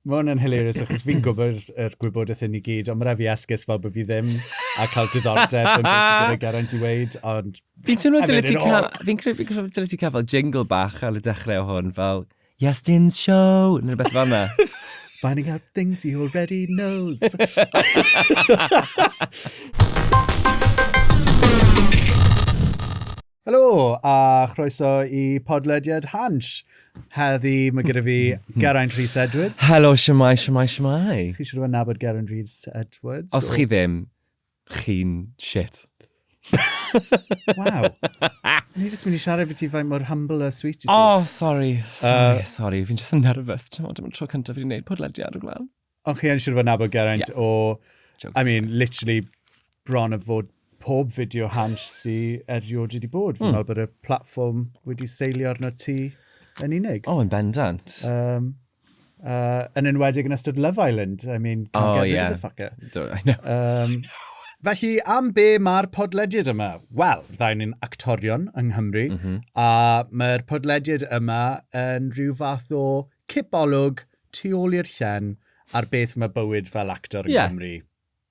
Mae hwn yn hilarious achos fi'n gwybod yr gwybodaeth hyn i gyd, ond mae rhaid fi esgus fel bod fi ddim a cael diddordeb yn beth sydd gyda Geraint i weud, ond... Fi'n teimlo dyle ti cael... Fi'n credu dyle ti cael fel jingle bach ar y dechrau o hwn, fel Iestyn's show, neu rhywbeth fel yna. Finding out things he already knows. Helo, a chroeso i podlediad Hansh. Heddi mae gyda fi Geraint Rhys Edwards. Helo, siwmai, siwmai, siwmai. Chi siŵr o nabod Geraint Rhys Edwards? Os chi ddim, chi'n shit. Waw. Ni jyst mynd i siarad fi ti faint mor humble a sweet i ti. Oh, sorry, sorry, sorry. Fi'n just yn nervous. Ti'n meddwl, dyma'r tro cyntaf fi wedi gwneud podlediad o'r blaen. Ond chi yn siŵr o fod nabod Geraint o... Jokes. I mean, literally bron o fod pob fideo Hansh sy erioed wedi bod. Fi'n meddwl bod y platfform wedi seilio arno ti yn unig. Oh, yn bendant. Yn enwedig yn ystod Love Island. I mean, can't Oh, get rid yeah. of the fucker. Do, I know. Felly, am be mae'r podlediad yma? Wel, ddau ni'n actorion yng Nghymru, a mae'r podlediad yma yn rhyw fath o cipolwg tu ôl i'r llen ar beth mae bywyd fel actor yng Nghymru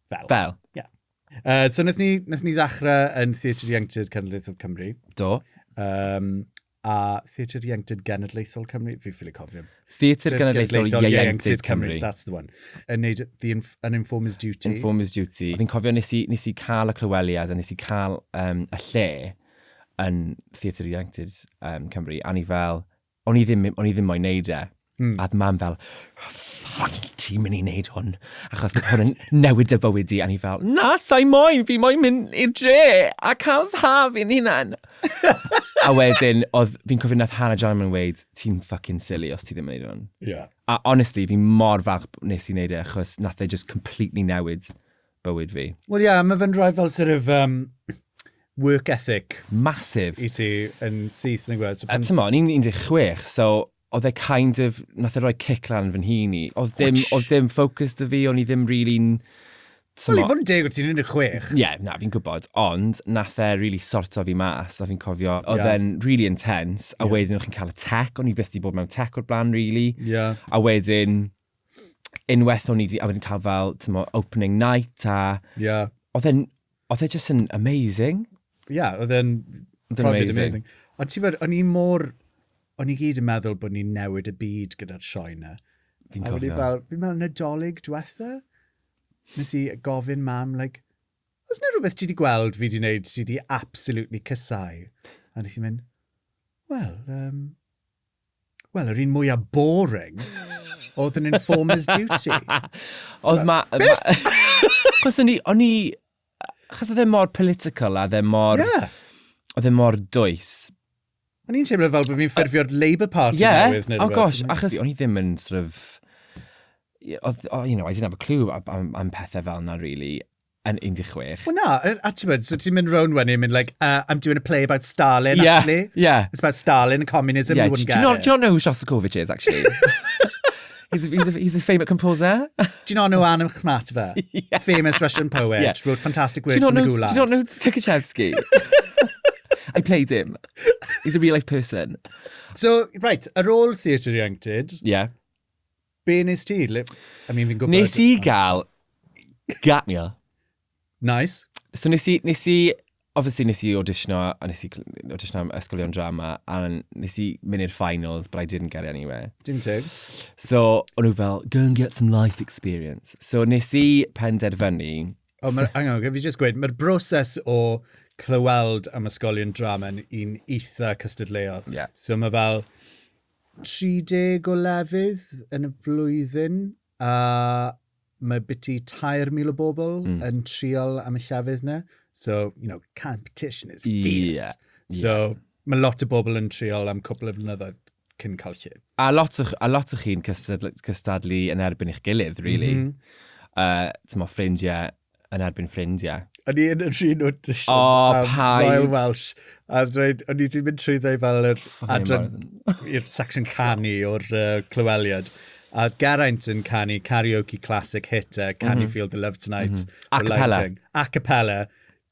fel. Fel. Yeah. So wnaethon ni ddechrau yn Theatr Ieuenctid Cenedlaethol Cymru. Do. A Theatr Ieuenctid Genedlaethol Cymru, fi ffili cofio. Theatr Genedlaethol Genedlaethol Ieuenctid Cymru. That's the one. Yn neud an Informer's Duty. Informer's Duty. Fi'n cofio nes i cael y clyweliad a nes i cael y lle yn Theatr Ieuenctid Cymru, a ni fel, o'n i ddim moyn neud e. A oedd mam fel, fuck, ti'n mynd i wneud hwn, achos bydd hwn yn newid dy bywyd di. A ni fel, na, sa'i moyn, fi moyn mynd i'r dre a cael haf i'n hunan. A wedyn, oedd, fi'n cofio nath Hannah Jarman weud, ti'n fucking silly os ti ddim yn wneud hwn. A honestly, fi mor falch nes i wneud e, achos nath e just completely newid bywyd fi. Wel ie, yeah, mae fe'n rhoi fel sort of work ethic. Massive. I ti yn syth yn y gweld. So A t'mo, o'n i'n 16, so oedd e kind of, nath e roi cic lan fy nhîn i. Oedd ddim, oedd ddim focus 'da fi, o'n i ddim really'n... Wel, i fod yn deg, o ti'n 16. Ie, yeah, na, fi'n gwybod, ond nath e really sorto fi mas, a fi'n cofio, oedd e'n really intense, a wedyn o'ch chi'n cael y tech, o'n i byth 'di bod mewn tech o'r blaen, really. A wedyn, unwaith o'n i di, a wedyn cael fel, t'mo, opening night, a oedd e just yn amazing. Ie, yeah, oedd e'n Oedd e'n profiad amazing. amazing. Ond ti'n bod, o'n i mor... O'n i gyd yn meddwl bod ni'n newid y byd gyda'r sioe na. Fi'n A wedi cofio. fel, fi'n meddwl Nadolig diwetha, nes i gofyn mam, like, oes 'na rhywbeth ti wedi gweld fi wedi wneud ti wedi absolutely casáu? A nes i mynd, well, yr un mwyaf boring oedd yn Informer's Duty. Oedd ma... Chos o'n i... Chos oedd e mor political a oedd e mor... Oedd e mor dwys. O'n i'n teimlo fel bod fi'n ffurfio'r Labour Party newydd neu Oh rhywbeth. gosh, achos o'n i ddim yn sort of... Oedd, oh, I didn't have a clue am pethau fel yna, really, yn 16. Wel na, a ti'n bod, so ti'n mynd round wedyn, mynd like, I'm doing a play about Stalin, actually. It's about Stalin and communism, you wouldn't get it. Do you not know who Shostakovich is, actually? He's a favourite composer. Do you not know Anna Akhmatova? Yeah. Famous Russian poet, wrote fantastic Do works you not in the know, gulags. do you not know Tukhachevsky? I played him. He's a real life person. So, right, ar ôl Theatr Ieuenctid, be nes ti? I mean, fi'n gwybod... Nes i gael gap year. Nice. So nes i, obviously nes i auditiono, a nes i auditiono am ysgolion drama, a nes i mynd i'r finals, but I didn't get anywhere. Dim teg. So, o'n nhw fel, go and get some life experience. So, nes i penderfynu... Oh, ma, hang on, fi just gweud, mae'r broses o clyweld am ysgolion drama yn un eitha cystadleuol. So mae fel 30 o lefydd yn y flwyddyn, a mae biti 3,000 o bobl yn trial am y llefydd na. So, competition is fierce. So, mae lot o bobl yn trial am cwpl o flynyddoedd cyn cael lle. A lot o chi'n cystadlu yn erbyn eich gilydd, really. T'mo, ffrindiau yn erbyn ffrindiau. O'n i yn yr un audition O, am paid. Royal Welsh. A dweud, o'n i wedi mynd trwy ddeu fel yr Fucking adran embarrassing. i'r section canu o'r clyweliad. A Geraint yn canu karaoke classic hit, Can You Feel the Love Tonight? A The Lion cappella. King. A cappella.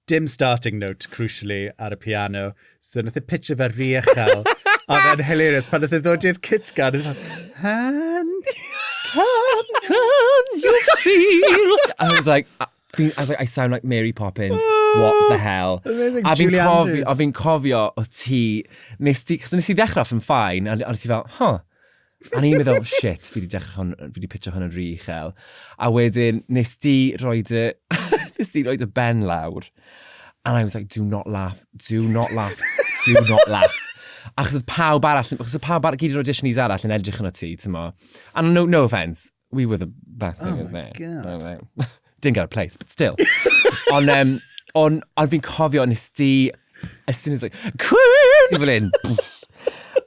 Dim starting note, crucially, ar y piano. So nath e pitch fe rhy uchel. A fe'n hilarious. Pan nath e ddod i'r cytgan, oedd e fel, Han, can. was like, I was like, I sound like Mary Poppins. What the hell? Amazing, a Julie Andrews. A fi'n cofio o ti, nes ti, cos nes i ddechrau off yn fine, a nes i fel, huh. A ni'n meddwl, shit, fi wedi dechrau hwn, fi wedi pitcho hwn yn rhy uchel. A wedyn, nes di roi dy, nes di roi dy ben lawr. And I was like, do not laugh, do not laugh, do not laugh. Achos oedd pawb arall, achos oedd pawb arall, gyd o'r auditionees arall yn edrych yno ti, ti'n mo. And no, no offence, we were the best singers oh there. God. Didn't get a place, but still. Ond, um, on, ond fi'n cofio, nes di, as soon as like, Queen! Fel un.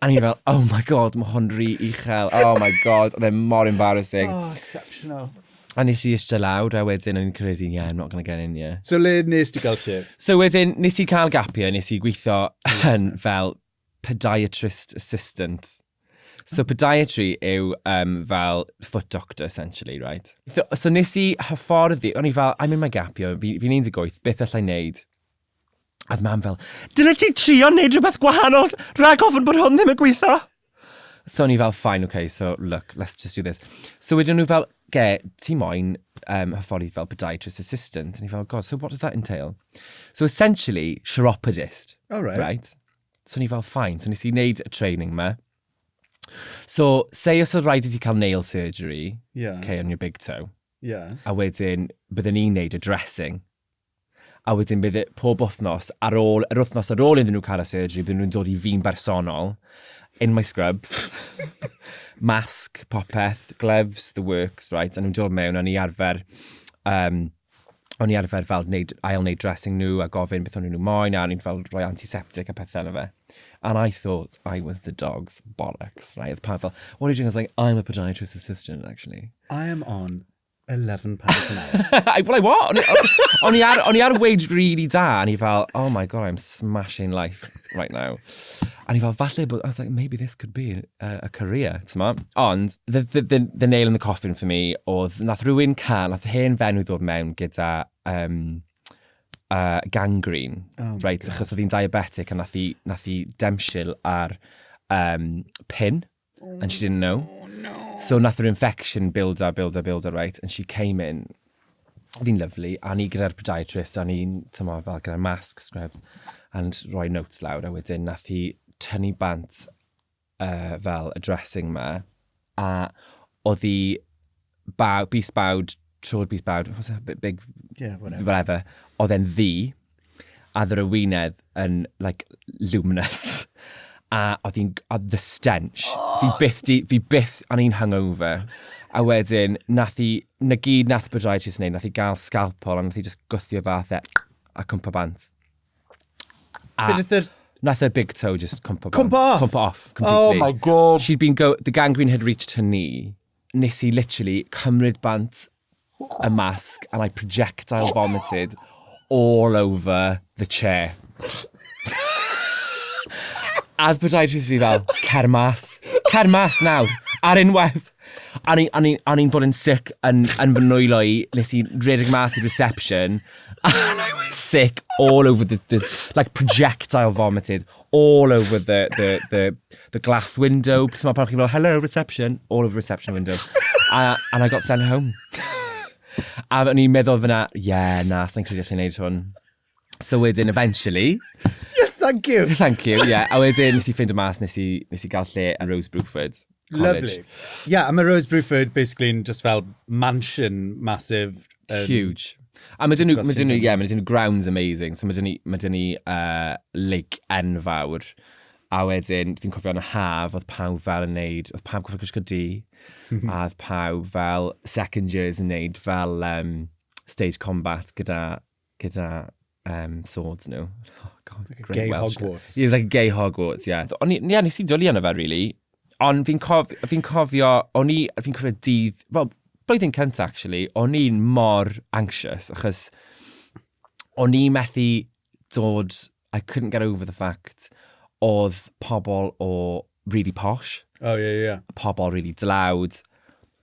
A ni fel, oh my god, mae hwn rhy uchel. Oh my god, oedd e mor embarrassing. Oh, exceptional. A nes i eistedd lawr, a wedyn o'n i'n credu, yeah, I'm not gonna get in here. So le nes ti gael lle? So wedyn, nes i cael gap year, nes i gweithio yn fel podiatrist assistant. So podiatry yw um, fel foot doctor, essentially, right? So, so nes i hyfforddi, o'n i fel, I'm in my gap year, fi'n fi 18, beth allai wneud? A oedd mam fel, dyle ti trio wneud rhywbeth gwahanol, rhag ofn bod hwn ddim yn gweithio. So o'n i fel, fine, okay, so look, let's just do this. So wedyn nhw fel, ge, ti moyn um, hyfforddi fel podiatrist assistant. And i fel, god, so what does that entail? So essentially, chiropodist. Oh, right. Right? So o'n i fel, fine. So nes i wneud y training ma. So, say os oedd rhaid i ti cael nail surgery, yeah. okay, on your big toe. Yeah. A wedyn, bydden ni'n neud y dressing. A wedyn bydde pob wythnos, ar ôl, yr wythnos ar ôl iddyn nhw cael y surgery, bydden nhw'n dod i fi'n bersonol, in my scrubs, mask, popeth, gloves, the works, right? A nhw'n dod mewn, a ni arfer, um, o'n i arfer fel wneud, ail wneud dressing nhw a gofyn beth o'n nhw moyn, a o'n i'n fel rhoi antiseptic a pethau yna fe. And I thought I was the dog's bollocks, right? Oedd pawb fel, what are you doing? I was like, I'm a podiatrist assistant, actually. I am on £11 an hour. I, well, I what? O'n i ar, o'n i ar wage really da, and i fel, oh my god, I'm smashing life right now. And i fel, falle, but I was like, maybe this could be a, a career, ti'n Ond, the, the, the, the nail in the coffin for me oedd, nath rhywun cael, nath hen fenyw ddod mewn gyda um, gangrene, oh right, God. Achos oedd hi'n diabetic a nath hi, nath hi demsil ar um, pin, oh, and she didn't know. Oh, no. So nath yr infection build up, build up, build up, right? And she came in, oedd hi'n lovely, a ni gyda'r podiatrist, a ni'n, tymo, fel gyda'r mask, scrubs, and rhoi notes lawr, a wedyn nath hi tynnu bant uh, fel y dressing ma, a oedd hi baw, bys bawd, trod bys bawd, what's that, big, yeah, whatever. whatever, oedd e'n ddu, a oedd yr ewinedd yn, like, luminous. A oedd hi'n, oedd the stench. Oh. Fi byth, di, fi byth, o'n i'n hungover. A wedyn, nath hi, na gyd nath podiatrist wneud, nath hi gael scalpel, a nath hi just gwthio fath e, a cwmpa bant. A Beth yr... Nath her big toe just cwmpa bant. Cwmpa off? Cwmpa off, completely. Oh my god. She'd been go, the gangrene had reached her knee. Nes i literally cymryd bant a mask and I projectile vomited all over the chair. A oedd podiatrist fi fel, cer mas. Cer mas nawr. Ar unwaith. A o'n i'n bod yn sick yn, yn fy nwylo i. Nes i redeg mas i'r reception. And I was sick all over the, the like projectile vomited all over the, the, the, the glass window. So mae pawb chi'n fel, hello, reception. All over reception window. A, and I got sent home. A o'n i'n meddwl fyna, yeah, na, sa'n credu allai wneud hwn. So wedyn, eventually... Yes, thank you. Thank you, yeah. A wedyn, nes i ffeindio mas, nes i, nes i gael lle yn Rose Bruford College. Lovely. Yeah, a mae Rose Bruford basically yn just fel mansion massive. Um, Huge. A mae dyn nhw, mae dyn nhw, yeah, mae dyn nhw grounds amazing. So mae dyn nhw, mae dyn nhw uh, lake enfawr. A wedyn, fi'n cofio yn y haf, oedd pawb fel yn neud, oedd pawb gofio gwisgo du, a oedd pawb fel second years yn neud fel um, stage combat gyda, gyda um, swords nhw. Oh, God, like a gay Welsh. Hogwarts. Yeah, it was like a gay Hogwarts, yeah. So, o'n i, yeah, nes i dwlu arno fe, really. Ond fi'n cof, fi cofio, o'n i, fi'n cofio dydd, wel, blwyddyn cyntaf, actually, o'n i'n mor anxious, achos o'n i methu dod, I couldn't get over the fact oedd pobl o really posh. Oh, yeah, yeah. Pobl really dlawd,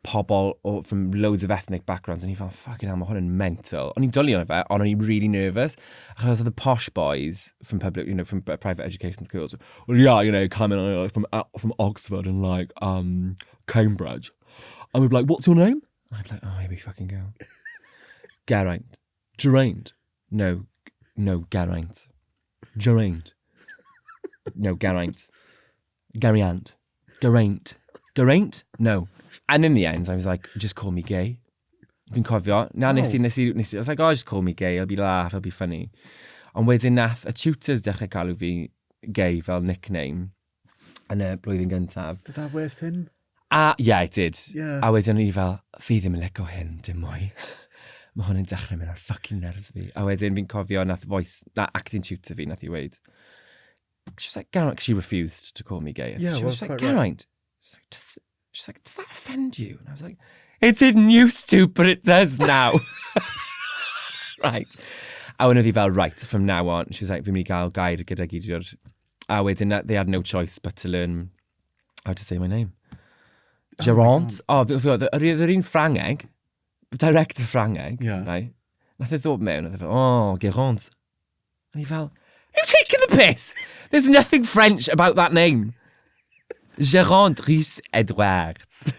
pobl o, from loads of ethnic backgrounds, and i fel, fucking hell, mae hwn yn mental. O'n i'n dwlu arno fe, ond o'n i'n really nervous. Achos oedd the posh boys from public, you know, from private education schools, well, yeah, you know, coming like, from, from Oxford and like Cambridge. And we'd be like, what's your name? And I'd be like, oh, here we fucking go. Geraint. Geraint. No, no, Geraint. Geraint. No, Geraint. Geraint. Geraint. Geraint? No. And in the end, I was like, just call me gay. Fi'n cofio. Na, nes i, nes i, nes i, I was like, oh, just call me gay, I'll be laugh, I'll be funny. Ond wedyn nath y tutors dechrau galw fi gay fel nickname yn y blwyddyn gyntaf. Did that worth hyn? A, yeah, it did. Yeah. A wedyn o'n i fel, fi ddim yn licio hyn, dim mwy. Mae hwn yn dechrau mynd ar fucking nerves fi. A wedyn fi'n cofio nath voice, na acting tutor fi nath i weid. She was like, Geraint, she refused to call me gay. Yeah, she well, was like, quite Geraint. She's like, does, she's like, does that offend you? And I was like, it didn't used to, but it does now. Right. A wedyn oedd hi fel, right, from now on, she was like, fi'n mynd i gael gair gyda gyd. A wedyn, they had no choice but to learn how to say my name. Geraint. Oh, oedd yr un Ffrangeg, director Ffrangeg, Yeah. right? Nath e ddod mewn, nath e fel, oh, Geraint. And he fel, are you taking the piss? There's nothing French about that name. Geraint Rhys Edwards.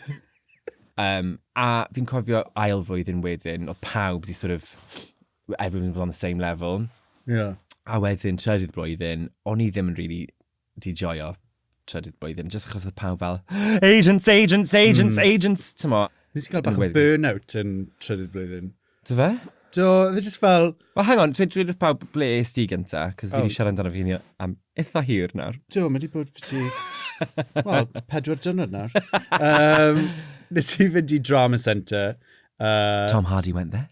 A fi'n cofio ail flwyddyn wedyn, oedd pawb di sort of, everyone was on the same level. Yeah. A wedyn, trydydd blwyddyn, o'n i ddim yn really di joio trydydd blwyddyn, just achos oedd pawb fel, agents, agents, agents, agents, ti'n. Nes i gael bach o burnout yn trydydd blwyddyn. Do fe? Do, oedd e just fel... Well, hang on, dweud wrth pawb ble es di gynta, cos fi wedi siarad amdano fi am eitha hir nawr. Do, mae wedi bod fi ti... Wel, 4 diwrnod nawr. Nes i fynd i Drama Centre. Tom Hardy went there.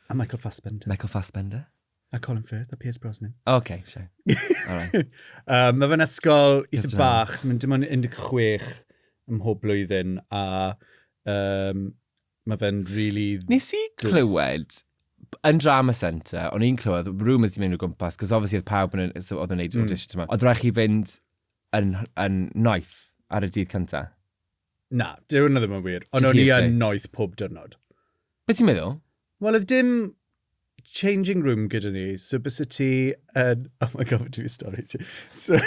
A Michael Fassbender. Michael Fassbender. A Colin Firth, a Pierce Brosnan. Okay, sure. All right. Mae fe'n ysgol eitha bach, mae'n dim ond 16 ym mhob blwyddyn, a mae fe'n really... Nes i clywed, yn Drama Centre, o'n i'n clywed, rumours i mynd o gwmpas, cos obviously oedd pawb yn, oedd yn neud audition yma. Oedd rhaid chi fynd yn noeth ar y dydd cyntaf. Na, dyw hwnna ddim yn wir. Ond o'n i yn noeth pob diwrnod. Beth ti'n meddwl? Wel, oedd dim changing room gyda ni, so bys ti yn... Oh my god, dwi'n stori ti. So,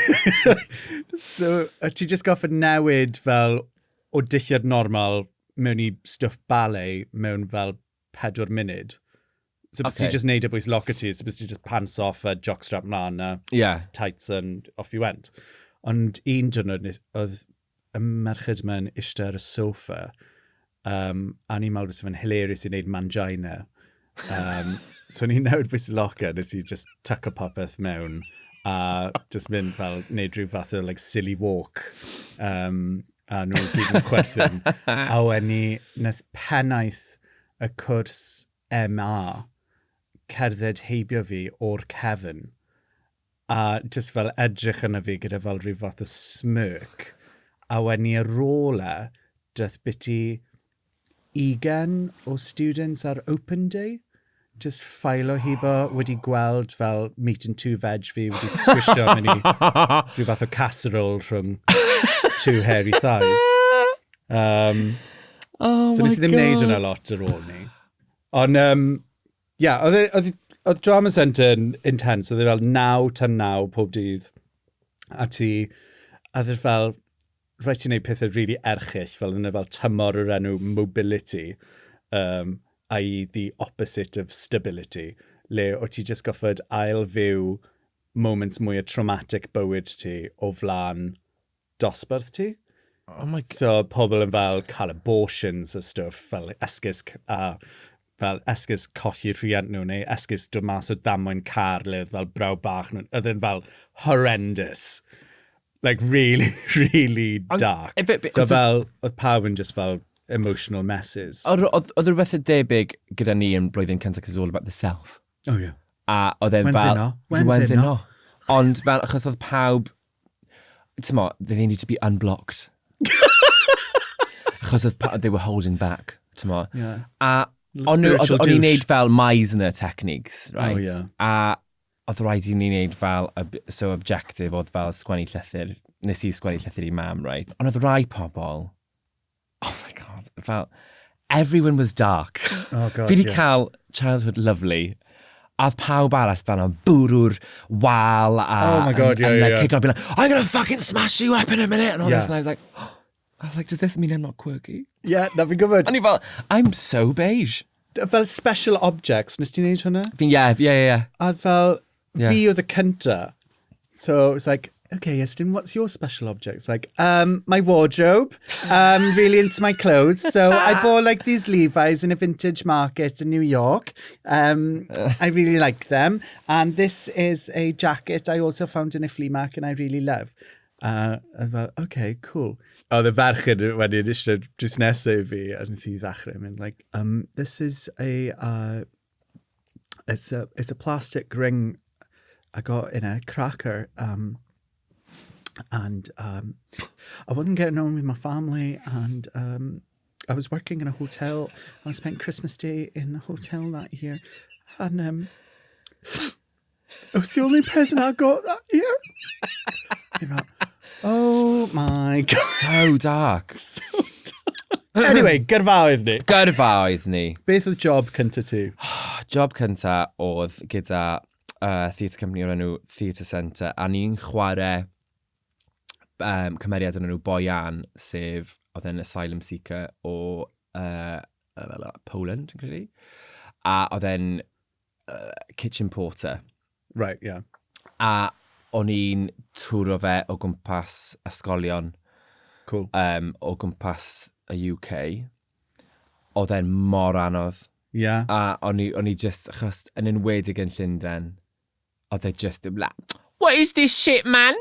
so ti just goffod newid fel o dillad normal mewn i stuff ballet mewn fel 4 munud. So bys ti just neud y bwys locker ti, so bys ti just pants off a jockstrap mlaen a tights and off you went. Ond un diwrnod oedd y merched yma'n eistedd ar y sofa, a ni'n meddwl fysa fe'n hilarious i wneud mangina. So ni'n newid bwys y locker, nes i just tuck o popeth mewn a just mynd fel, neud rhyw fath o like, silly walk. A nhw gyd yn chwerthin. A wedyn ni, nes pennaeth y cwrs MA cerdded heibio fi o'r cefn a just fel edrych yna fi gyda fel rhyw fath o smirk. A wedyn ni ar ôl e, dath biti 20 o students ar open day. Just ffailo hibo wedi gweld fel meat and two veg fi wedi squisho mewn i rhyw fath o casserole rhwng two hairy thighs. Oh so nes i ddim wneud hwnna lot ar ôl ni. Ond, yeah, oedd Drama Centre yn intense. Oedd e fel 9 tan 9 pob dydd. A ti, a oedd e fel, rhaid ti'n neud pethau really erchyll, fel yna fel tymor o'r enw mobility, i.e. the opposite of stability, le o ti just goffod ail fyw moments mwy o traumatic bywyd ti o flaen dosbarth ti. Oh my God. So pobl yn fel cael abortions a stuff, fel esgus, a fel esgus colli rhiant nhw, neu esgus dod mas o ddamwain car le oedd fel braw bach nhw. Oedd yn fel horrendous. Like really, really dark. So fel, oedd pawb yn just fel emotional messes. Oedd rhywbeth y debyg gyda ni yn blwyddyn cyntaf, cos it's all about the self. Oh yeah. A oedd e'n fel... When's it not? Ond fel, achos oedd pawb, ti'n mo, they needed to be unblocked. Achos oedd they were holding back, ti'n mo. Yeah. A o'n i'n neud fel Meisner techniques, right? Oh, yeah. A oedd rhaid i ni wneud fel, so objective oedd fel sgwennu llythyr, nes i sgwennu llythyr i mam, right? Ond oedd rai pobl, oh my God, fel, everyone was dark. Oh God, Fi wedi cael childhood lovely. A oedd pawb arall fel yn bwrw'r wal a... Oh my God, yeah, and, yeah. Like, kicking off, being like, I'm gonna fucking smash you up in a minute! And all this, and I was like, does this mean I'm not quirky? Yeah, na fi'n gwybod. O'n i fel, I'm so beige. Fel special objects, nes ti'n neud hwnna? Fi'n, yeah. A fel, yeah. Fi oedd y cynta. So it was like, okay, Iestyn, what's your special object? It's like, my wardrobe. Really into my clothes. So I bought like these Levi's in a vintage market in New York. I really like them. And this is a jacket I also found in a flea market and I really love. A fel, okay, cool. Oedd y ferch yn wedyn eisiau drws nesaf i fi, a wnaeth hi ddechrau mynd, like, this is a, it's a plastic ring I got in a cracker, and I wasn't getting on with my family, and I was working in a hotel, and I spent Christmas Day in the hotel that year, and it was the only present I got that year. You're like, oh my God. So dark. So dark. Anyway, gyrfaoedd ni. Gyrfaoedd ni. Beth oedd job cynta ti? Job cynta oedd gyda theatre company o'r enw Theatre Centre, a ni'n chwarae cymeriad yn enw Boyan, sef oedd e'n asylum seeker o Poland, yn credu. A oedd e'n kitchen porter. Right, yeah. A o'n i'n twro fe o gwmpas ysgolion. Cool. O gwmpas y UK. Oedd e'n mor anodd. Yeah. A o'n i just, achos yn enwedig yn Llundain, oedd e just, like, what is this shit, man?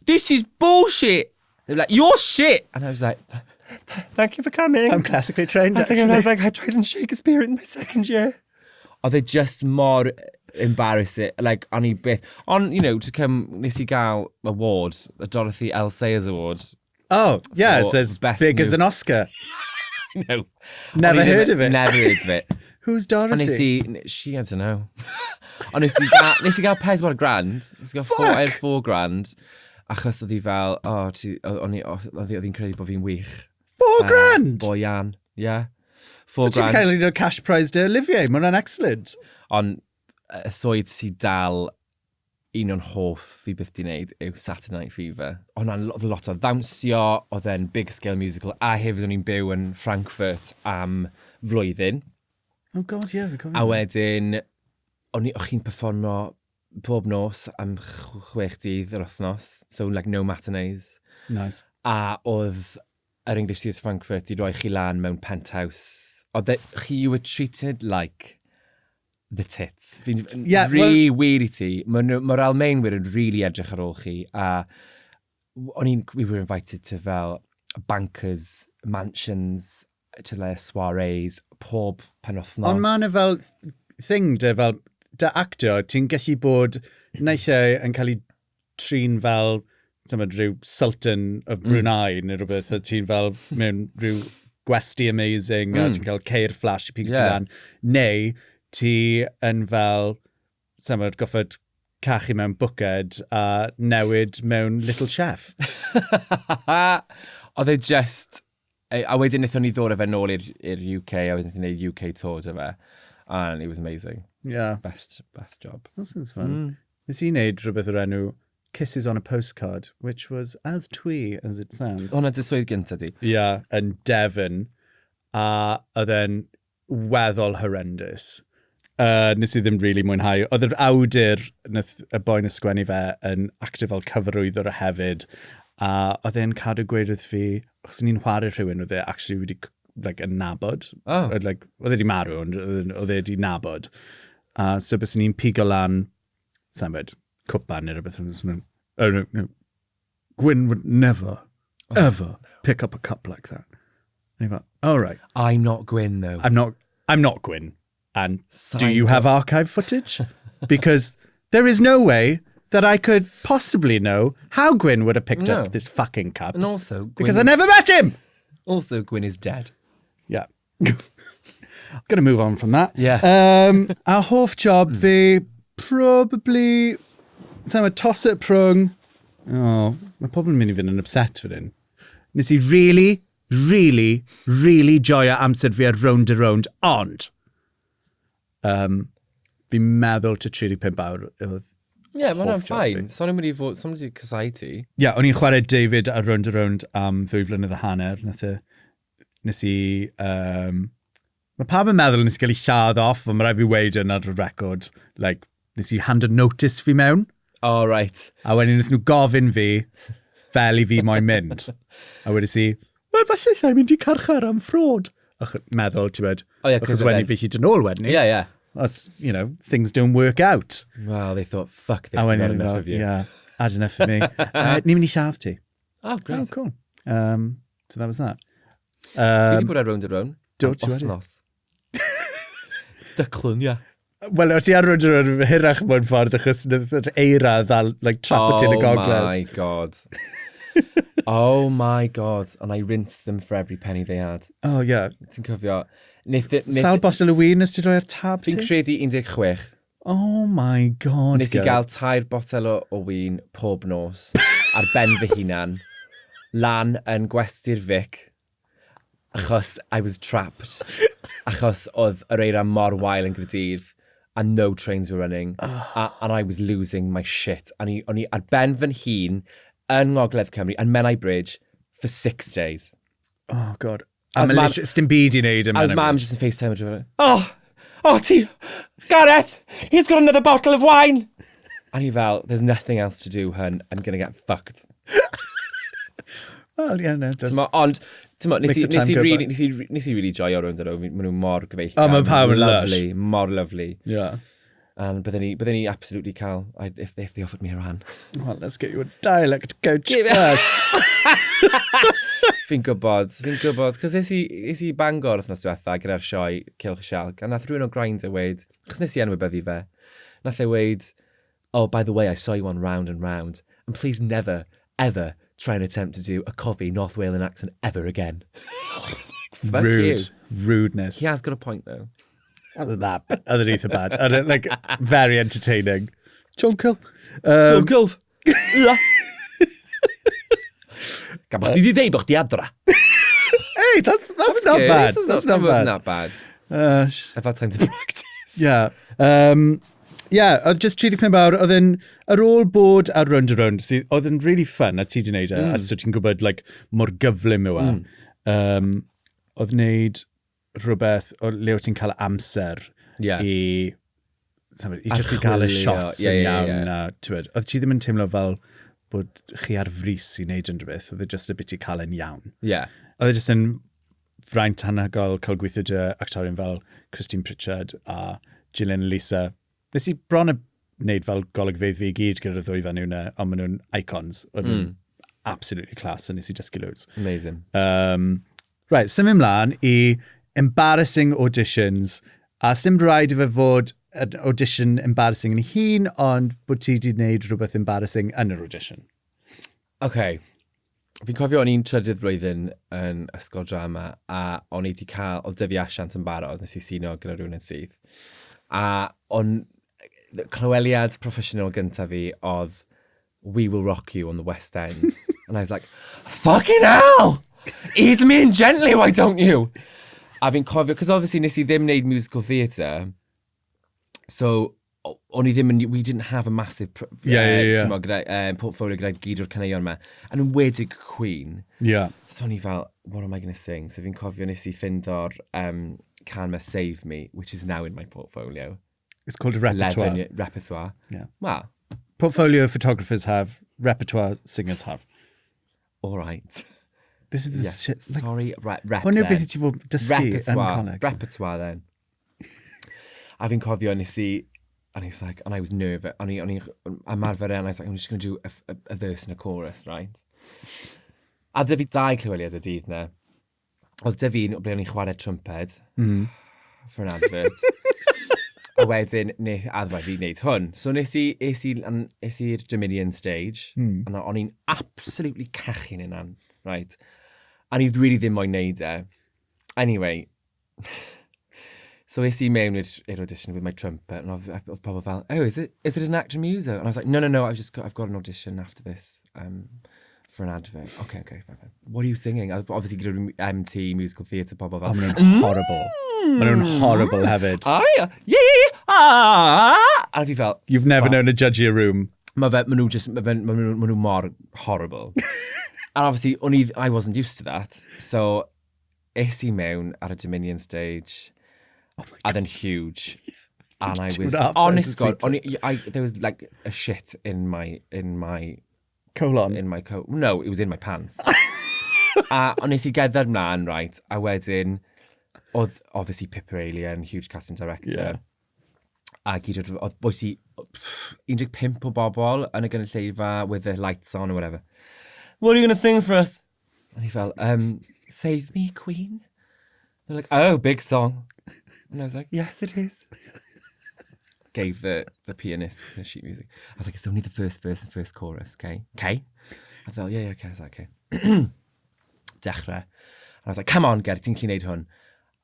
This is bullshit. They're like, you're shit. And I was like, thank you for coming. I'm classically trained, actually. I was like, I trained in Shakespeare in my second year. Oedd e just mor embarrassing. Like, o'n i byth. On, you know, to come, nes i gael award, the Dorothy L. Sayers Award. Oh, yeah, it's as big as an Oscar. No. Never heard of it. Never heard of it. Who's Dorothy? Nes i, she, I don't know. Ond nes i gael 4 grand. Nes i gael 4 grand. Achos oedd hi fel, oh, oedd hi'n credu bod fi'n wych. 4 grand? Boyan, yeah. 4 grand. So ti'n cael un o'r cash prize de Olivier, mae hwnna'n excellent. Ond y swydd sydd dal un o'n hoff fi byth di wneud yw Saturday Night Fever. Hwnna'n lot o ddawnsio, oedd e'n big scale musical, a hefyd o'n i'n byw yn Frankfurt am flwyddyn. Oh God, yeah, fi'n cofio. A wedyn, o'ch chi'n perfformio pob nos am 6 dydd yr wythnos, so like no matinees. Nice. A oedd yr English Theatre Frankfurt i roi chi lan mewn penthouse. Oedd chi, you were treated like the tits. Fi'n yeah, really well, weird i ti. Mae'r Almaenwyr yn really edrych ar ôl chi. A o'n i'n, we were invited to fel bankers, mansions, to their soirees, pob penwythnos. Ond mae yna fel thing de, fel dy actio, ti'n gallu bod naill yn cael ei trin fel tymod, rhyw Sultan of Brunei neu rhywbeth, a ti'n fel mewn rhyw gwesty amazing, a ti'n cael ceir flash i pigo ti lan, neu ti yn fel, tymod, goffod cachu mewn bwced a newid mewn Little Chef. Oedd e just... A wedyn wnaethon ni ddod â fe nôl i'r UK, a wedyn wnaethon ni wneud UK tour 'da fe. And it was amazing. Yeah. Best job. That sounds fun. Nes i wneud rhywbeth o'r enw Kisses on a Postcard, which was as twee as it sounds. Hwna dy swydd gynta di? Yeah, yn Devon. A oedd e'n weddol horrendous. Nes i ddim really mwynhau. Oedd yr awdur, nath y boi na sgwennu fe, yn actio fel cyfarwyddwr hefyd. A oedd e'n cadw gweud wrth fi, achos ni'n chwarae rhywun, oedd e actually wedi like, yn nabod. Oh. Like, oedd e wedi marw, ond oedd e wedi nabod. So bys ni'n pigo lan, sambed, cwpan neu rhywbeth. Oh, no, no. Gwyn would never, ever pick up a cup like that. And he went, oh, right. I'm not Gwyn, though. I'm not Gwyn. And do you have archive footage? Because there is no way that I could possibly know how Gwyn would have picked up this fucking cup. And also, Gwyn, because I never met him! Also, Gwyn is dead. Yeah. Gonna move on from that. Yeah. Our hoff job fi, probably... So a toss at prwng. Oh, mae pobl yn mynd i fynd yn upset fan hyn. Nes i really, really, really joio amser fi ar Rownd a Rownd, ond... Fi'n meddwl ta 35 awr oedd. Yeah, mae hwnna'n fine. So o'n i'n mynd i fod, so'n mynd i casau ti. Yeah, o'n i'n chwarae David ar Rownd a Rownd am 2.5 blynedd. Nes i Mae pawb yn meddwl nes i gael ei lladd off, ond mae rhaid fi weud yn ar y record, like, nes i hand a notice fi mewn. Oh, right. A wedyn nes nhw gofyn fi, fel i fi moyn mynd. A wedys i, wel, falle llai mynd i carchar am ffrod. Ach, meddwl, ti'n bod, oh, yeah, achos wedyn fi hyd yn ôl wedyn ni. Yeah, yeah. Os, you know, things don't work out. Well, they thought, fuck this, I've got enough of you. Yeah, had enough of me. Ni'n mynd i lladd ti. Oh, great. Oh, cool. So that was that. Fi wedi bod ar Rownd a Rownd. Do, ti wedi? Wythnos. Dyclwn, ia. Wel, o ti ar Rownd a Rownd hirach mewn ffordd achos nath yr eira ddal, like, trap ti yn y gogledd. Oh my god. Oh my god. And I rinsed them for every penny they had. Oh, yeah. Ti'n cofio? Sawl bottle o win nes ti roi ar tab ti? Fi'n credu 16. Oh my god. Nes i gael 3 botel o win pob nos ar ben fy hunan, lan yn gwesty'r Vic, achos I was trapped. Achos oedd yr eira mor wael yn Gaerdydd, and no trains were running, and I was losing my shit. A o'n i ar ben fy hun yn Ngogledd Cymru, yn Menai Bridge, for 6 days. Oh god. A mae literally, sdim byd i wneud yn Menai Bridge. A mam just yn FaceTime. Oh, oh ti, Gareth, he's got another bottle of wine. And he fel, there's nothing else to do, hun, I'm gonna get fucked. Well, yeah, no, it does. Ond, ti'n nes i really joio Rownd a Rownd, maen nhw mor gyfeillgar. Oh, mae pawb yn lush. Lovely, mor lovely. Yeah. And bydden ni absolutely cael, if they offered me a rhan. Well, let's get you a dialect coach first. Fi'n gwybod, cos es i Bangor wythnos diwetha gyda'r sioe Cylch Sialc, a nath rhywun o Grindr weud, chos nes i enwybyddu fe, nath e weud, oh, by the way, I saw you on Round and Round, and please never, ever try and attempt to do a Cofi North Wales accent ever again. I was like, fuck Rude. you. Rudeness. He has got a point, though. Wasn't that bad. Oedd eitha bad. And, like, very entertaining. John Culf. John Culf. Gan bod chdi di ddeud bod chdi adra. Hey, that's not good. bad. That's not bad. Not bad. I've had time to practice. Yeah. Yeah, oedd just 35 awr, oedd yn, ar ôl bod ar Rownd a Rownd, oedd yn really fun, a ti di wneud e, a so ti'n gwybod, like, mor gyflym yw e. Oedd wneud rhywbeth o le wyt ti'n cael amser i, i just i gael y shots yn iawn. A, ti'n oedd ti ddim yn teimlo fel bod chi ar frys i wneud unrhyw beth, oedd e just a bit i cael yn iawn. Yeah. Oedd e just yn fraint anhygoel cael gweithio dy actorion fel Christine Pritchard a Gillian Lisa. Nes i bron a wneud fel golygfeydd fi i gyd gyda'r ddwy fan nhw, ond maen nhw'n icons. Oedd nhw'n absolutely class, a nes i dysgu loads. Amazing. Right, symud ymlaen i embarrassing auditions. A sdim rhaid i fe fod an audition embarrassing yn hun, ond bod ti wedi gwneud rhywbeth embarrassing yn yr audition. OK. Fi'n cofio o'n i'n trydydd blwyddyn yn ysgol drama, a o'n i wedi cael, oedd dyfu asiant yn barod, nes i sino gyda rhywun yn syth. A o'n clyweliad proffesiynol gyntaf fi oedd We Will Rock You on the West End. And I was like, fucking hell! Ease me in gently, why don't you? A fi'n cofio, cos obviously nes i ddim wneud musical theatre, so o'n i ddim yn, we didn't have a massive gyda, portfolio gyda gyd o'r caneuon yma. Yn enwedig Queen. Yeah. So o'n i fel, what am I going to sing? So fi'n cofio nes i ffindo'r can ma Save Me, which is now in my portfolio. It's called a repertoire. 11, repertoire. Yeah. Well. Portfolio photographers have, repertoire singers have. All right. This is the shit. Like, sorry, rep Hwn yw beth i ti fod dysgu yn coleg. Repertoire then. A fi'n cofio nes i, and I was like, and I was nervous, o'n i ymarfer e, and I was like, I'm just going to do a verse and a chorus, right? A dy fi dau clyweliad y dydd na. Oedd dy fi, ble o'n i'n chwarae trumped, for an advert. A wedyn, a dda fi wneud hwn. So nes i, es i'r Dominion stage, and o'n i'n absolutely cachu'n hunan, right? A ni really ddim moyn wneud e. Anyway, so es i mewn i'r audition with my trumpet, and oedd pobl fel, oh, is it an actor muso? And I was like, no, I've got an audition after this for an advert. Okay, fine. What are you singing? Obviously, gyda'r MT, musical theatre, pobl fel. Oh, maen nhw'n horrible. Maen nhw'n horrible hefyd. A fi fel... You've never known a judgier room. Maen nhw mor horrible. And obviously, I wasn't used to that. So, es i mewn ar y Dominion stage. Oh my God. Huge. And I was, honest God, only, I, there was like a shit in my, in my... Colon? In my coat. No, it was in my pants. A ond nes i gerdded mlaen, right, a wedyn, oedd obviously Pippa Alien, huge casting director. Yeah. A gyd oedd, oedd bwyty 15 o bobl yn y gynulleidfa with the lights on or whatever. What are you going to sing for us? And he fel, Save Me, Queen. They're like, oh, big song. And I was like, yes, it is. Gave the, the pianist the sheet music. I was like, it's only the first verse and first chorus, okay? Okay? I thought, yeah, yeah, okay. I was like, okay. Dechrau. And I was like, come on, Gert, ti'n gallu neud hwn.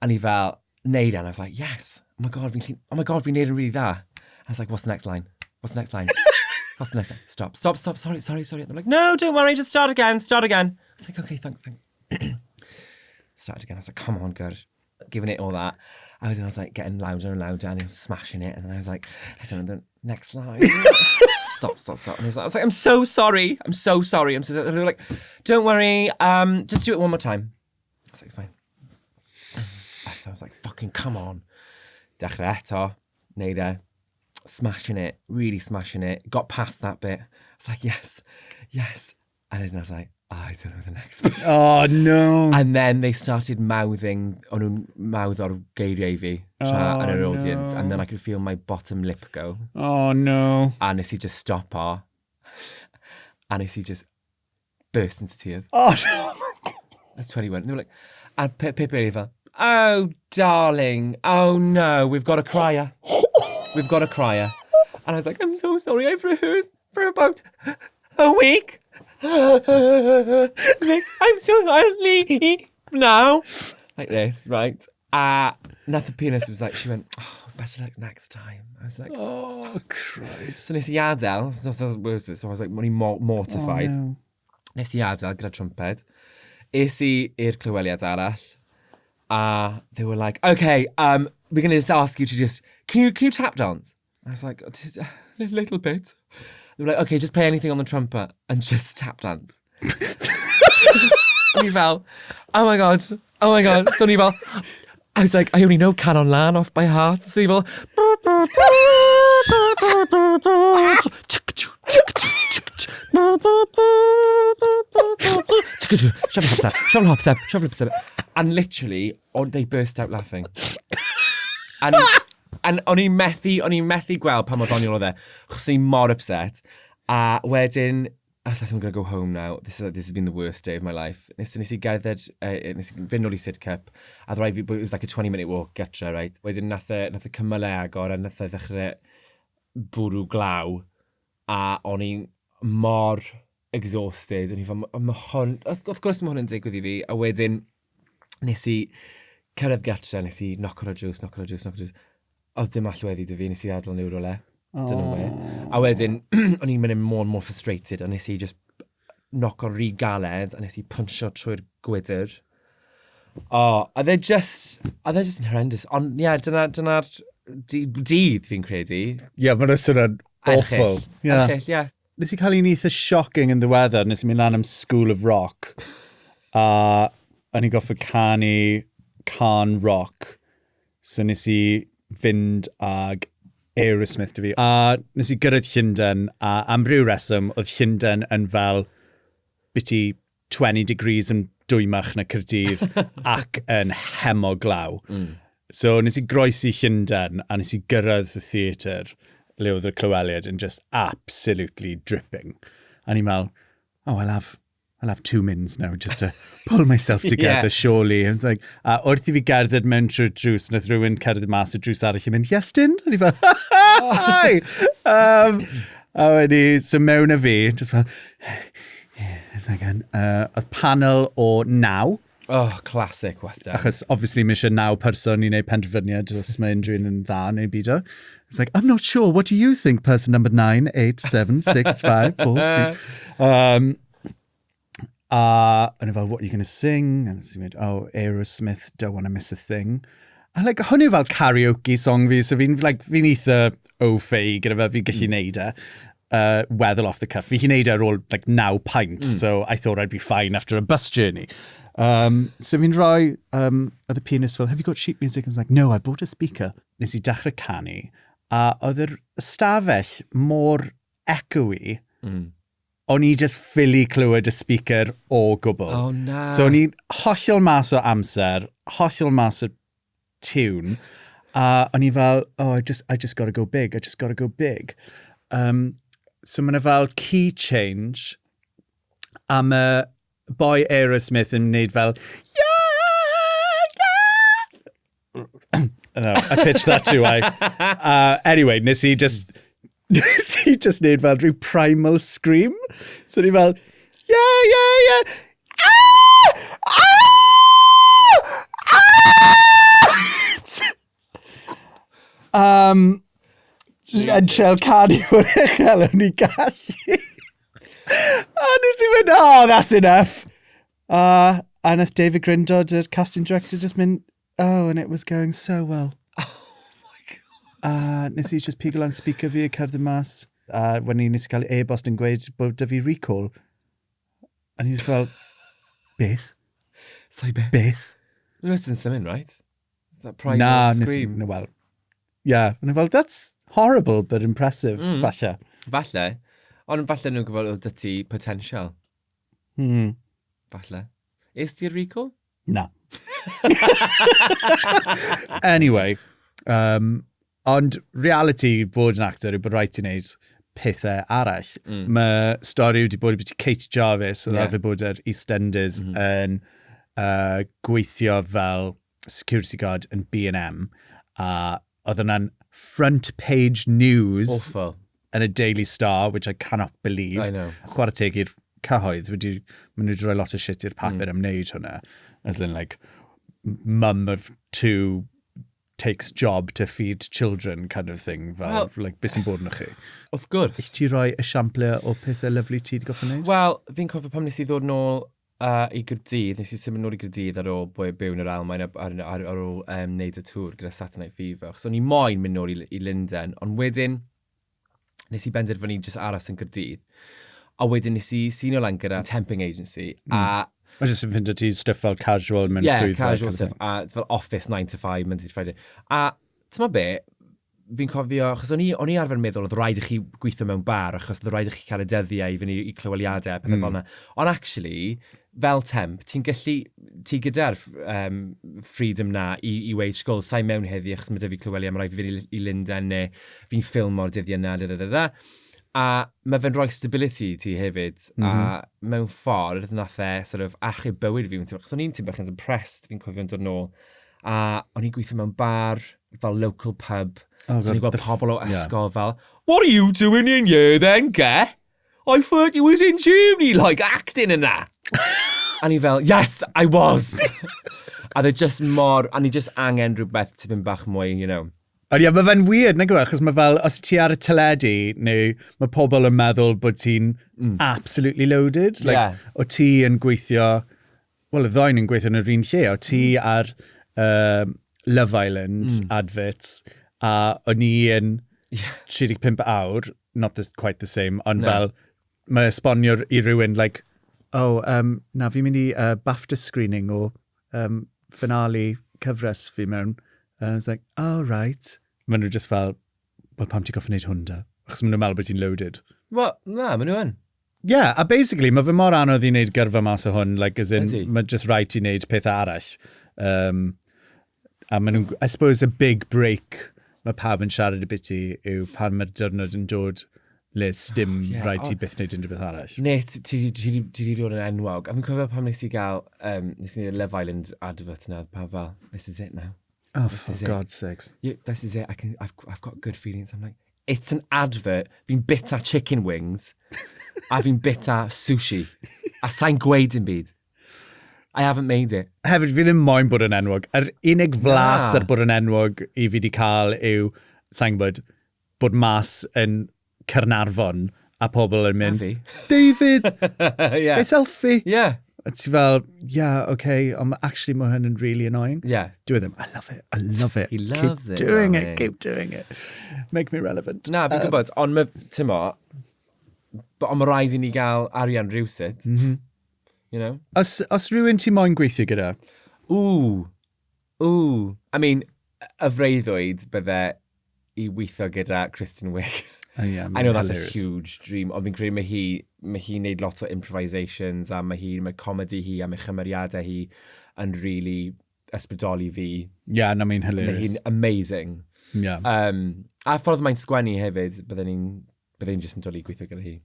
A ni fel, neud e. And I was like, yes. Oh my God, fi'n gallu, oh my God, fi'n neud yn really dda. I was like, what's the next line? What's the next line? What's the next line? Stop, stop, stop, sorry, sorry, sorry. And they're like, no, don't worry, just start again, start again. I was like, okay, thanks, thanks. Started again. I was like, come on, good. Giving it all that. I was, I was like getting louder and louder and he was smashing it. And then I was like, I don't know, the next line. Stop, stop, stop. And he was like, I was like, I'm so sorry. I'm so sorry. I'm so sorry. And they were like, don't worry. Just do it one more time. I was like, fine. So I was like, fucking come on. Dechrau eto. Neud e. Smashing it. Really smashing it. Got past that bit. I was like, yes, yes. And then I was like, I don't know the next bit. Oh, no. And then they started mouthing, o'n nhw'n mouth o'r geiriau i fi tra oh, yn yr audience. No. And then I could feel my bottom lip go. Oh, no. A nes i just stop o. A nes i just burst into tears. Oh, no. I was 21. And they were like, a Pippa fel, oh, darling, oh no, we've got a crier. We've got a crier. And I was like, I'm so sorry, I've rehearsed for about a week. Like, I'm so ugly now. Like this, right? Nath the pianist was like, she went, oh, better luck next time. I was like, oh, Christ. So nes i adael, it's not the worst of it, so I was like, o'n i'n mortified. Oh, no. Nes i adael gyda trumpet. Es i i'r clyweliad arall, a they were like, okay, we're going to just ask you to just, can you tap dance? I was like, a little bit. They were like, okay, just play anything on the trumpet and just tap dance. O'n i fel, oh my God, oh my God. So o'n i fel, I was like, I only know Canon Lan off by heart. So o'n i fel, shuffle hop step, shuffle hop step, shuffle hop step. And literally, on, they burst out laughing. And o'n i'n methu, o'n i'n methu gweld pa mor ddoniol oedd e, achos o'n i'n mor upset. A wedyn, I was like, I'm going to go home now. This has been the worst day of my life. Nes i gerdded, nes i fynd nôl i Sidcup, a ddrai fi, it was like a 20 minute walk gatre, right? Wedyn nath y cymylau agor a nath e ddechrau bwrw glaw, a o'n i'n mor exhausted. O'n i fel, ma hwn, wrth gwrs mae hwn yn digwydd i fi. A wedyn, nes i cyrraedd gatre, nes i knock ar y drws, knock ar y drws, knock ar y drws. Oedd dim allweddi 'da fi, nes i adael nhw rhywle. Don't know where. A wedyn, o'n i'n mynd more and more frustrated, a nes i just knock o rhy galed, a nes i puncho trwy'r gwydr. Oh, a they're just horrendous. Ond, ie, yeah, dyna'r dyna dydd fi'n credu. Ie, yeah, mae'n swnio'n awful. Yeah. Erchyll, ie. Nes i cael un eitha shocking yn ddiweddar, nes i mynd lan am School of Rock, a o'n i'n gorfod canu cân rock. So nes i fynd ag Aerosmith 'da fi. A nes i gyrraedd Llundain, a am ryw reswm, oedd Llundain yn fel biti 20 degrees yn dwymach na Caerdydd ac yn hemo glaw. So nes i groesi Llundain a nes i gyrraedd y theatr le oedd y clyweliad yn just absolutely dripping. A ni'n meddwl, oh, I'll have 2 mins now just to pull myself together, surely. And it's like, a wrth i fi gerdded mewn trwy'r drws, nath rhywun cerdded mas o'r drws arall i mynd, Iestyn? A ni fel, hi! A wedi, so mewn â fi, just fel, a second. Oedd panel o naw. Oh, classic West End. Achos, obviously, mae eisiau naw person i wneud penderfyniad os mae unrhyw un yn dda neu beidio. It's like, I'm not sure. What do you think, person number 9, 8, 7, 6, 5, 4, 3? A o'n i fel, what are you going to sing? And I mynd, oh, Aerosmith, Don't Wanna Miss a Thing. A like, hwn yw fel karaoke song fi, so fi'n like, fi eitha au fait gyda fe, fi'n gallu neud e. Weddol off the cuff. Fi'n gallu neud e ar ôl like, 9 pint, so I thought I'd be fine after a bus journey. So fi'n rhoi, oedd y pianist fel, "Have you got sheet music?" I was like, "No, I bought a speaker." Nes i dechrau canu, a oedd yr ystafell mor echoey, o'n i just ffili clywed y speaker o gwbl. Oh, na. So o'n i hollol mas o amser, hollol mas o tune, a o'n i fel, "Oh, I just gotta go big, I just gotta go big." So mae'n fel key change, a mae boi Aerosmith yn wneud fel, yeah." No, I pitched that too high. Anyway, nes i just wneud fel rhyw primal scream. So ni fel, Yeah. Ah! Ah! Ah!" Yn trial canu mor uchel o'n i gallu. A nes i fynd, "Oh, that's enough." A nath David Grindod, yr casting director, just mynd, "Oh, and it was going so well." Oh my God. A nes i just pigo lan speaker fi a cerdded mas. A when i nes i cael e-bost yn gweud bod 'da fi recall. A ni just fel, "Beth? Sorry, be? Beth?" No, it's in symud, right? That primal Na, nes i, scream. No, well, yeah. And I fel, "That's horrible, but impressive," falle. Falle. Ond falle nhw'n gwybod oedd 'da ti potential. Falle. Is ti'r recall? Na. Anyway, ond reality fod yn actor yw bod rhaid ti wneud pethau arall. Mae stori wedi bod wedi Kate Jarvis, oedd arfer bod ar EastEnders, yn gweithio fel security guard yn B&M, a oedd hwnna'n front page news Awful. yn y Daily Star, which I cannot believe. I know. Chwarae teg i'r cyhoedd, wedi, maen nhw wedi rhoi lot o shit i'r papur am wneud hwnna. As in, like, mum of two takes job to feed children kind of thing. Fel, Wel- like, beth sy'n bod yn chi? Wrth gwrs. Is ti roi esiample o pethau lyfli ti wedi gorfod wneud? Wel, fi'n cofio pan nes i ddod nôl i Gaerdydd, nes i symud nôl i Gaerdydd ar ôl byw yn yr Almaen ar ôl wneud y tŵr gyda Saturday Night Fever. So o'n i moyn mynd nôl i Lundain, ond wedyn nes i benderfynu just aros yn Gaerdydd. A wedyn nes i seino lan gyda temping agency, a Mae jyst yn ffindio ti stuff fel casual mewn yeah, swyddfa. Casual kind of stuff, thing. A it's fel office 9 to 5, Monday to Friday. A ti'n be, fi'n cofio, achos o'n i arfer meddwl oedd rhaid i chi gweithio mewn bar, achos oedd rhaid i chi cael y dyddiau i fynd i clyweliadau, pethau fel yna. Ond actually, fel temp, ti'n gallu, ti gyda'r freedom na i weud, "Sgol, sa'i mewn heddi achos mae 'da fi clyweliad, mae rhaid fi fynd i Lundain neu fi'n ffilm o'r dyddiau yna, da, da, da, da." A mae fe'n rhoi stability i ti hefyd, a mewn ffordd nath e sort of achub bywyd fi. Achos o'n i'n tipyn bach yn depressed, fi'n cofio'n dod nôl. A o'n i'n gweithio mewn bar, fel local pub. Oh, So o'n i'n God, gweld pobl o ysgol fel, "What are you doing in here then, ge? I thought you was in Germany, like acting and that." A ni fel, "Yes, I was." A they're just mor, a ni just angen rhywbeth tipyn bach mwy. Ond ie, mae fe'n weird, nag yw e? Achos mae fel, os ti ar y teledu, neu mae pobl yn meddwl bod ti'n absolutely loaded. Like, o ti yn gweithio, wel, y ddau yn gweithio yn yr un lle, o ti ar Love Island adverts, a o'n i yn 35 awr, not this, quite the same, ond No. fel, mae esbonio i rywun, like, "Oh, na, fi'n mynd i BAFTA screening o finale cyfres fi mewn." And I was like, "Oh, right." Maen nhw just fel, "Well, pam ti'n gorfod wneud hwn da?" Achos maen nhw'n meddwl bod ti'n loaded. Wel, na, maen nhw yn. Yeah, a basically, mae fe mor anodd i wneud gyrfa mas o hwn, like, as in, Ydi. mae just rhaid ti wneud pethau arall. A maen nhw'n, I suppose, a big break mae pawb yn siarad y biti yw pan mae'r diwrnod yn dod le sdim rhaid ti byth wneud unrhyw beth arall. Ne, ti di dod yn enwog. A fi'n cofio pam nes i gael, nes i Love Island advert na, pa fel, "This is it now." Oh, for Is it. God's sakes. "Yeah, this is it. I've got good feelings." I'm like, "It's an advert. Fi'n bita chicken wings a fi'n bita sushi. A sa'n gweud dim byd. I haven't made it." Hefyd, fi ddim moyn bod yn enwog. Yr unig flas Na. ar bod yn enwog i fi wedi cael yw, sa'n gwybod, bod mas yn Caernarfon a pobl yn mynd, fi. "David, gai selfie?" A ti fel, "Yeah, okay, ond actually mae hyn yn really annoying." Do them. I love it. I love it. He loves Keep it, doing darling. it. Keep doing it. Make me relevant. Na, fi'n gwybod, ond mae, ti'n mo, ond mae rhaid i ni gael arian rhywsut. You know? Os rhywun ti moyn gweithio gyda? Ww. Ww. I mean, y freuddwyd bydde i weithio gyda Kristen Wiig. Oh, yeah, I know that's hilarious. A huge dream, ond fi'n credu mae hi'n neud lot o improvisations a mae comedy hi a mae chymeriadau hi yn really ysbrydoli fi. Yeah, na, mae'n hilarious. Mae hi'n amazing. A ffordd mae'n sgwennu hefyd, bydden ni'n just yn dwlu gweithio gyda hi.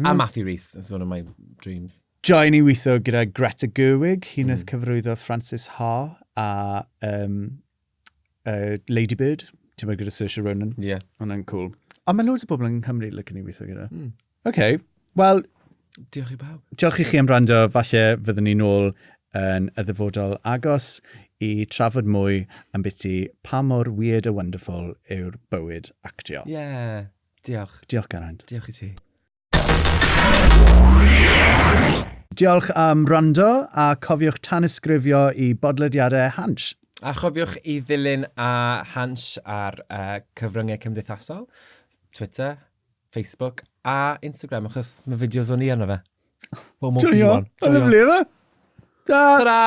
A Matthew Rhys, that's one of my dreams. Join i weithio gyda Greta Gerwig, hi wnaeth cyfarwyddo Frances Ha a Lady Bird, ti'n meddwl, gyda Saoirse Ronan. Yeah. Hwnna'n cool. A mae loads o bobl yng Nghymru licen i weithio gyda. OK, wel. Diolch i bawb. Diolch i chi am wrando. Falle fyddwn ni nôl yn y ddyfodol agos i trafod mwy am biti pa mor weird a wonderful yw'r bywyd actio. Yeah, diolch. Diolch, Geraint. Diolch i ti. Diolch am wrando a cofiwch tanysgrifio i bodlediadau Hansh. A chofiwch i ddilyn a Hansh ar cyfryngau cymdeithasol, Twitter, Facebook a Instagram, achos mae fideos o'n i arno fe. What more could you want? Joio. Lyfli, yma. Ta! Ta-ra!